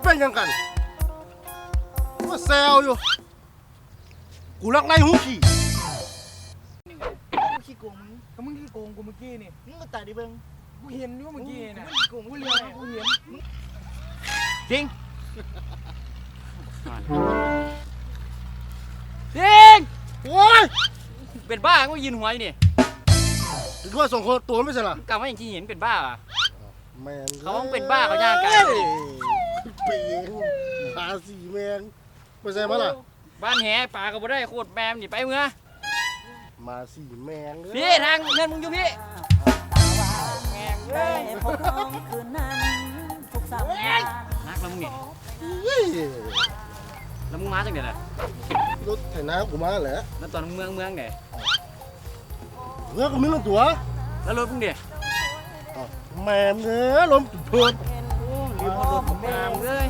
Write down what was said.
ປັນຫຍັງກັນ? ມາແຊວຢູ່. ກູລັກໄລ່ຫູຂີ້. ກູຂີ້ໂກງມຶງ. ກໍມຶງຂີ້ໂກງກູມື້ກີ້ນີ້. ມຶງກໍຕາໄດ້ເບິ່ງ. ກູເຫັນຢູ່ມື້ກີ້ນີ້ນະ. ກູຂີ້ໂກງ. ກູເຫັນ ກູເຫັນ. ຈິງ. ຈິງ. ໂອ້ຍ ເປັນບ້າ ກູຢືນຫົວຢູ່ນີ້. ຄືວ່າສອງຄົນໂຕໄປໃສລະ? ກັບມາຫຍັງຂີ້ເຫັນ ເປັນບ້າຫວາ? ແມ່ນ. ເຂົາເປັນບ້າ ເຂົາຍ່າງກາຍ. ເອີຍ ເປັນຫາສີແມງ. ໄປໃສມາລະ? ບ້ານແຫປາກໍບໍ່ໄດ້ ໂຄດແມ່ມນີ້ ໄປເມືອ. ໝາສີແມງເອີຍ. ພີ່ ທາງເຮືອນມຶງຢູ່ພີ້. ແມ່ງເອີຍ ໜັກແລ້ວມຶງນີ້. ເອີຍ ແລ້ວມຶງມາຈັ່ງໃດລະ? ລົດໄຖນາກູມາແຫຼະ. ແລ້ວຕອນເມືອງ ເມືອງໃດ? ເມືອງກໍມີລົດຕົວະ. ແລ້ວລົດມຶງເດ? ອ້າວ ແມ່ມເອີຍ ລົມໂພດ. ໂອ້ ລືມເອົາລົດມາເອີຍ.